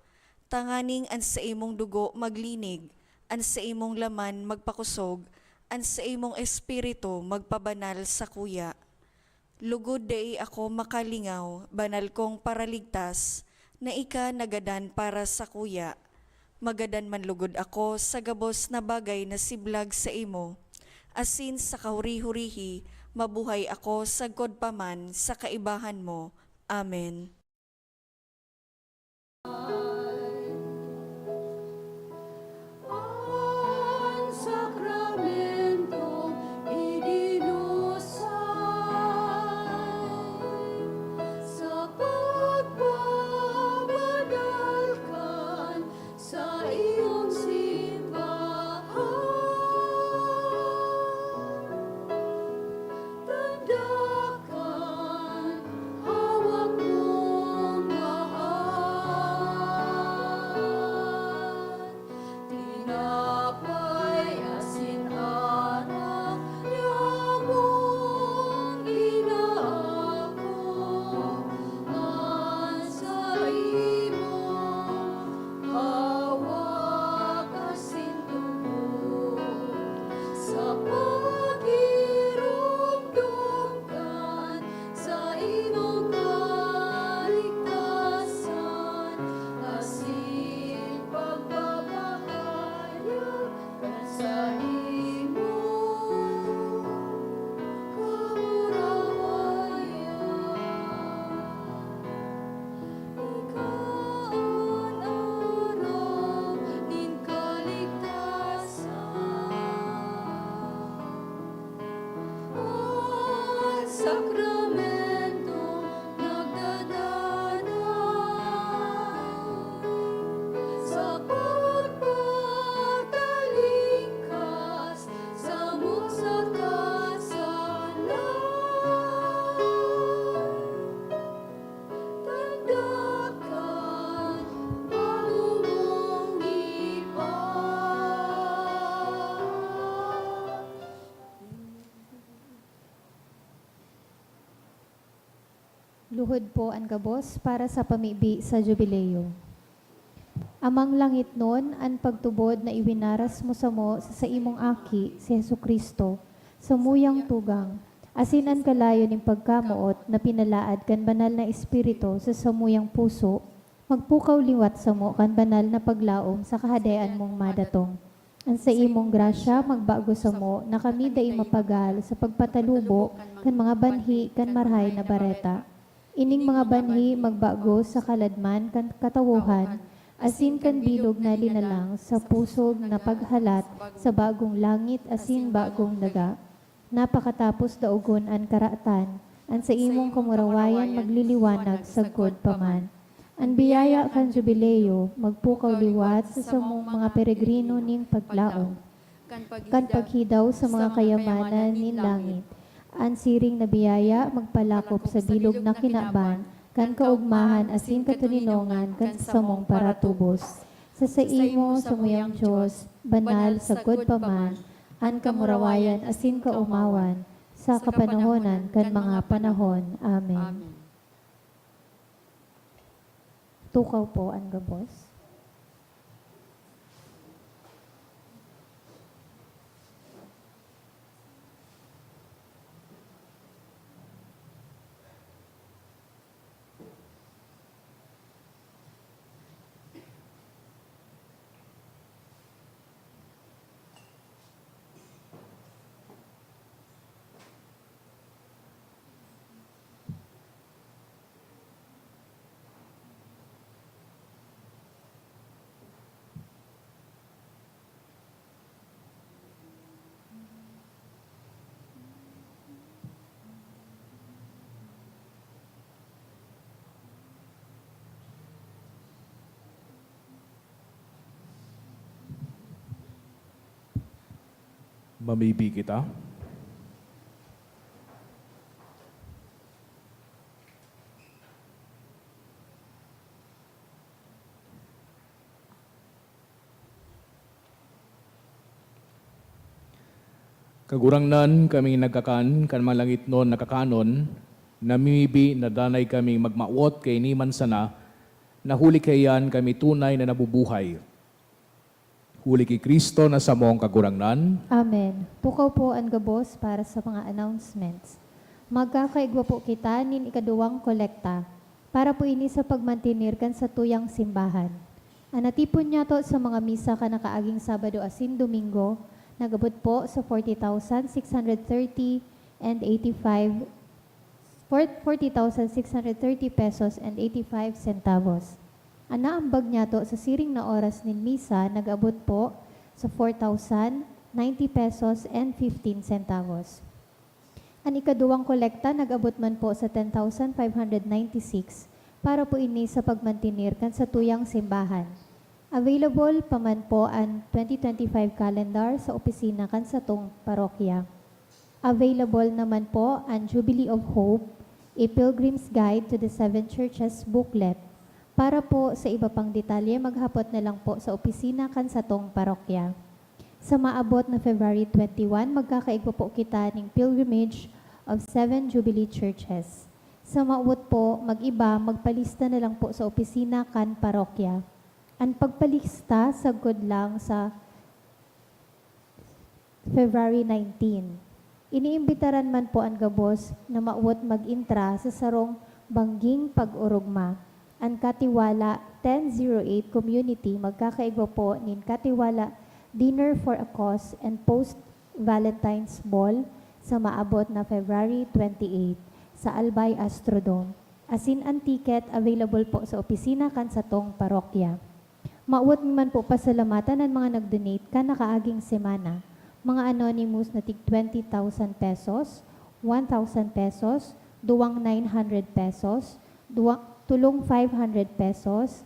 tanganing an saimong dugo maglinig, an saimong laman magpakosog, an saimong espiritu magpabanal sakuya. Lugod dai ako makalingaw, banal kong Paraligtas, na ika nagadan para sakuya. Magadan man lugod ako sa gabos na bagay na siblag saimo, asin sa kahuri-hurihi mabuhay ako sagkod pa man sa kaibahan mo. Amen. Sakramento nagdadanaw sa pagpatalingkas samong sa kasalan. Tanda kan bago mong ipa- Luhod po an gabos para sa pamibi sa Jubileo. Amang langitnon, an pagtubod na iwinaras mo samo sa saimong Aki, si Jesu-Cristo, samuyang tugang, asin an kalayo nin pagkamoot na pinalaad kan Banal na Espiritu sa samuyang puso, magpukaw liwat samo kan banal na paglaom sa Kahadean mong madatong. An saimong grasya magbago samo na kami dai mapagal sa pagpatalubo kan mga banhi kan Marahay na Bareta. Ining mga banhi magbago sa kaladman kan katawohan, asin kan bilog na linalang sa pusog na paghalat sa bagong langit asin bagong daga. Napakatapos daogon an karatan, an saimong kamurawayan magliliwanag sagkod pa man. An biyaya kan Jubileo magpukaw liwat sa samong mga peregrino nin paglaom, kan paghidaw sa mga kayamanan nin langit. An siring na biyaya magpalakop sa bilog na kinaban kan kaogmahan asin katoninongan kan samong paratubos. Sa saimo, samuyang Dios, banal sagkod pa man, an kamurawayan asin kaomawan, sa kapanahonan kan mga panahon. Amen. Tukaw po an gabos. Mamibi kita. Kagurangnan, kami nagkakan kan mga langitnon na kakanon, namimibi na danay kaming magmawot kaini man sana, na huli kaiyan kami tunay na nabubuhay. Huli ki Cristo na samong Kagurangnan. Amen. Pukaw po an gabos para sa mga announcements. Magkakaigwa po kita nin ikaduwang kolekta. Para po ini sa pagmantener kan satuyang simbahan. An natipon niyato sa mga misa kan nakaaging Sabado asin Domingo, nag-abot po sa forty thousand six hundred thirty and eighty-five, four-, forty thousand six hundred thirty pesos and eighty-five centavos. An naambag niyato sa siring na oras nin misa nag-abot po sa four thousand ninety pesos and fifteen centavos. An ikaduwang kolekta nag-abot man po sa ten thousand five hundred ninety-six para po ini sa pagmantener kan satuyang simbahan. Available pa man po an twenty twenty-five calendar sa opisina kan satong parokya. Available naman po an Jubilee of Hope, A Pilgrim's Guide to the Seven Churches booklet. Para po sa iba pang detalye, maghapot na lang po sa opisina kan satong parokya. Sa maabot na February twenty-one, magkakaigwa po kita ning Pilgrimage of Seven Jubilee Churches. Sa mawot po mag-iba, magpalista na lang po sa opisina kan parokya. An pagpalista sagkod lang sa February nineteen. Iniimbitaran man po an gabos na mawot mag-entra sa sarong bangging pag-orogma. An Katiwala ten zero eight Community magkakaigwa po nin Katiwala Dinner for a Cause and Post Valentine's Ball sa maabot na February twenty-eight sa Albay Astrodome. Asin an ticket available po sa opisina kan satong parokya. Mawot mi man po pasalamatan an mga nag-donate kan nakaaging semana, mga anonymous na tig twenty thousand pesos, one thousand pesos, duwang nine hundred pesos, duwa-, tulong five hundred pesos,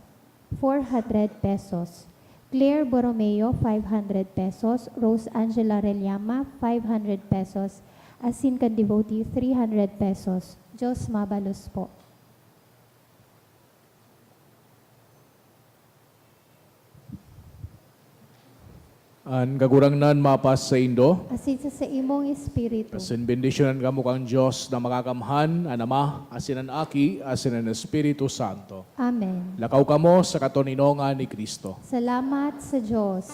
four hundred pesos. Claire Borromeo, five hundred pesos. Rose Angela Rellama, five hundred pesos. Asin kan devotee, three hundred pesos. Diyos mabalos po. An Kagurangnan mapas saindo. Asin sa saimong espiritu. Asin bendisyonan kamo kan Dios na Makakamhan, an Ama, asin an Aki, asin an Espiritu Santo. Amen. Lakaw kamo sa katoninongan ni Cristo. Salamat sa Dios.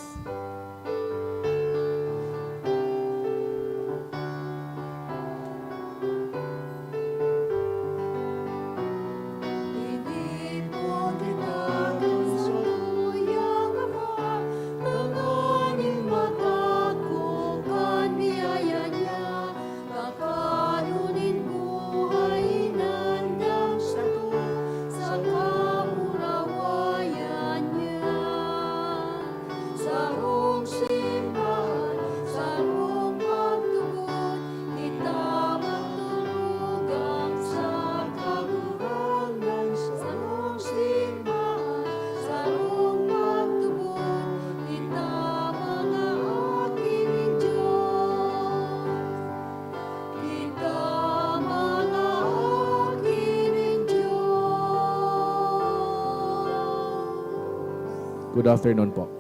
Sarong simbahan, sarong pagtubod, kita magturugang sa Kagurangnan. Sarong simbahan, sarong pagtubod, kita mga aki nin Dios. Kita mga aki nin Dios. Good afternoon po.